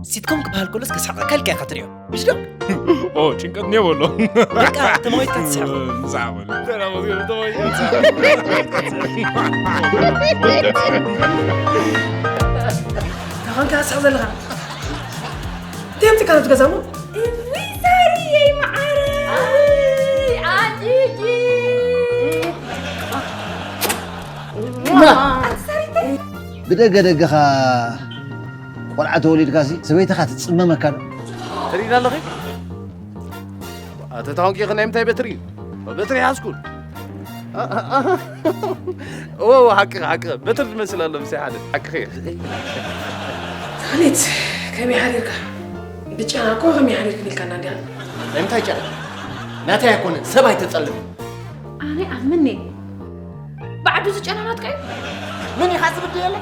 ሲትኮም ክበሃል ከሎስ ከስሕቐካ ኢልካ ኢኻ ትሪኦ። ምሽ ዶ? ኦ ጭንቀት ነው በሎ በቃ ተመዊትካ ትስሕቕ። ዛበል ተኾንካ ስቕ ዘለኻ እንታይ ኣምፂእካ ናብቲ ገዛ እሞ? እውይ ሳርየይ መዓረይ ኣጂጂ ብደገ ደገኻ ቆልዓ ተወሊድካሲ ሰበይትኻ ትፅመመካ ዶ? ትሪኢና ኣለኺ ኣተታውን ኬ ናይ ምንታይ በትሪ እዩ በትሪ ሓዝኩን እወ ሓቂ ሓቂ በትሪ ትመስል ኣሎ ምሳይ ሓደ ሓቂ ተኽሊት ከመይ ሓዲርካ? ብጨና እኮ ከመይ ሓዲርክን ኢልካና እንዲኻ። ናይ ምንታይ ጨና? ናተይ ኣይኮነን ሰብ ኣይተፀልም ኣነ ኣብ ምኔ ብዓዱ ዝጨናናትካ እዩ ምን ኢኻ ዝብድ የለ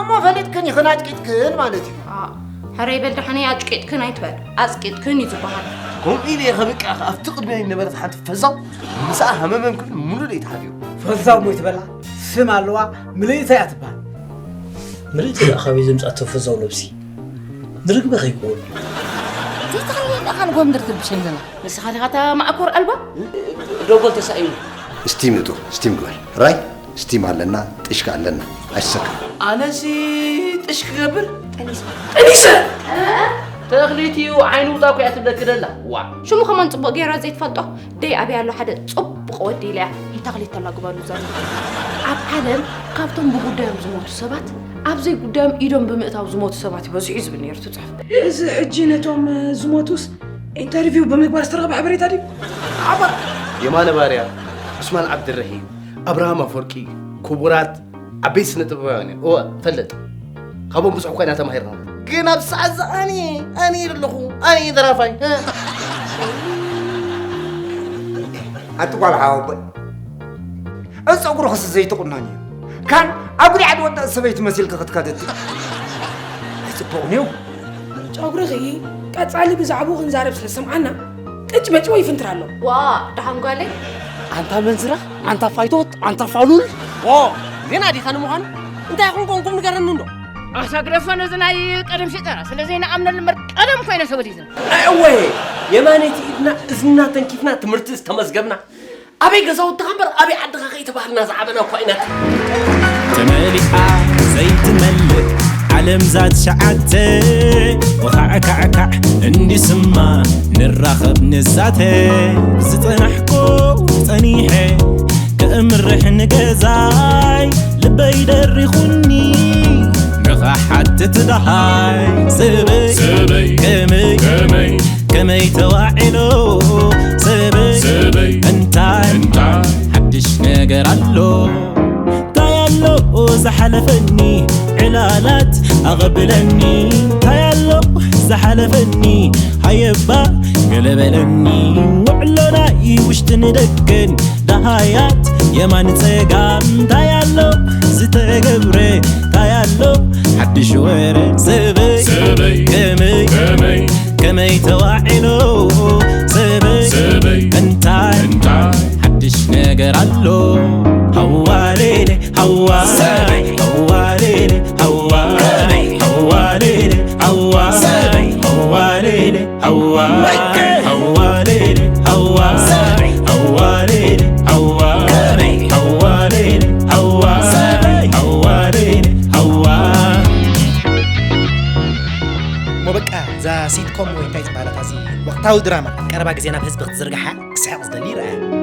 እሞ ፈሊጥክን ኢኽን ኣጭቂጥክን ማለት እዩ ሕረይ በል ደሓነይ ኣጭቂጥክን ኣይትበል ኣፅቂጥክን እዩ ዝበሃል ከምኡ ኢለ እየ ከብቅዕ ኣብቲ ቅድሚያ ነበረት ሓንቲ ፈዛው ምስኣ ሃመመምክን ሙሉእ ደይ ተሓቢሩ ፈዛው ሞ ይትበላ ስም ኣለዋ ምልእቲ እያ ትበሃል ምልእቲ ደኣ ካበይ ዘምፃቶ ፈዛው ነብሲ ንርግበ ከይኮን ዘይተኸለለ ደኣ ንጎምድር ትብሸኝ ዘላ ንስኻ ዲኻ እታ ማእኮር ኣልባ ደጎል ተሳኢኑ ስቲም እቶ ስቲም ግበር ራይ ስቲም ኣለና ጥሽካ ኣለና ኣይሰካ ኣነሲ ጥሽ ክገብር ጠኒሰ ተኽሊት እዩ ዓይኑ ውጣ እኮ እያ ትብለኪ ደላ ዋ ሽሙ ከማን ፅቡቕ ገይራ ዘይትፈልጦ ደይ ኣብያ ኣሎ ሓደ ፅቡቕ ወዲ ኢለያ ንተኽሊት ተላግበሉ ዘሎ ኣብ ዓለም ካብቶም ብጉዳዮም ዝሞቱ ሰባት ኣብ ዘይጉዳዮም ኢዶም ብምእታው ዝሞቱ ሰባት ይበዝሑ እዩ ዝብል ነይሩ ትፅሑፍ እዚ ሕጂ ነቶም ዝሞቱስ ኢንተርቪው ብምግባር ዝተረኸበ ሓበሬታ ድዩ? የማነ ባርያ፣ ዑስማን ዓብድረሂም፣ ኣብርሃም ኣፈወርቂ ክቡራት ዓበይቲ ስነ ጥበባውያን እዮም። እወ፣ ፈልጥ። ካብኦም ብዙሕ እኳ ኢና ተማሂርና። ግን ኣብ ሰዓት እዚ ኣነ ኣነ ኣለኹ ኣነ ደራፋይ። ኣቲ ጓል ሓወቦይ እዚ ፀጉርኽስ ዘይትቑነን እዩ ካን ኣጉሊዓ ዝወደእ ሰበይቲ መሲልክ ክትከድቲ ኣይፅቡቕን እዩ ጨጉርኺ ቀፃሊ ብዛዕባኡ ክንዛረብ ስለ ዝሰምዓና ቅጭ መጭ ወይ ይፍንትር ኣሎ ዋ ደሓን ጓለይ ኣንታ መንዝራ ኣንታ ፋይቶት ኣንታ ፋሉል ዜና ዲኻ ንምዃኑ እንታይ ይኹን ኮንኩም ንገረኒ እንዶ ኣሳግረፈ ነዚ ናይ ቀደም ሽጠራ ስለ ዘይንኣምነሉ እምበር ቀደም ኮይነ ተወሊድና እወ የማነይቲ ኢድና እዝንና ተንኪፍና ትምህርቲ ዝተመዝገብና ኣበይ ገዛውትኻ እምበር ኣበይ ዓድኻ ከይተባህልና ዝዓበና እኳ ኢና ተመሊኣ ዘይትመልእ ዓለም ዛት ሸዓተ ወኻዕካዕካዕ እንዲስማ ንራኸብ ንዛተ ዝጸናሕኩ ጸኒሐ ከእምርሕ ንገዛይ ልበይ ደሪኹኒ ንኻሓትት ደሃይ ሰበይ ከመይ ከመይ ተዋዒሎ ሰበይ እንታይ ሓድሽ ነገር ኣሎ እንታይ ኣሎ ዝሓለፈኒ ዕላላት ኣቐብለኒ እንታይ ኣሎ ዝሓለፈኒ ሃየባ ገለበለኒ ውዕሎ ናይ ውሽጥን ደገን ደሃያት የማን ጸጋም እንታይ ኣሎ ዝተገብረ እንታይ ኣሎ ሓድሽ ወረ ሰበይ ከመይ ከመይ ተዋዒሎ ሰበይ እንታይ ሓድሽ ነገር ኣሎ ሃዋሌለ ሃዋ ሃዋሌለ ሃዋ ሃዋሌለ ሃዋ ሃዋሌለ ሃዋ ሃዋሌለ ሃዋ ሃዋሌለ ሃዋ ሃዋሌለ ሃዋ ሃዋሌለ ሃዋ እሞ በቃ እዛ ሲትኮም ወይ እንታይ ዝበሃለት ኣዚ ወቅታዊ ድራማ ኣብ ቀረባ ግዜ ናብ ህዝቢ ክትዝርግሓ ክስሕቕ ዝደሊ ይረኣያ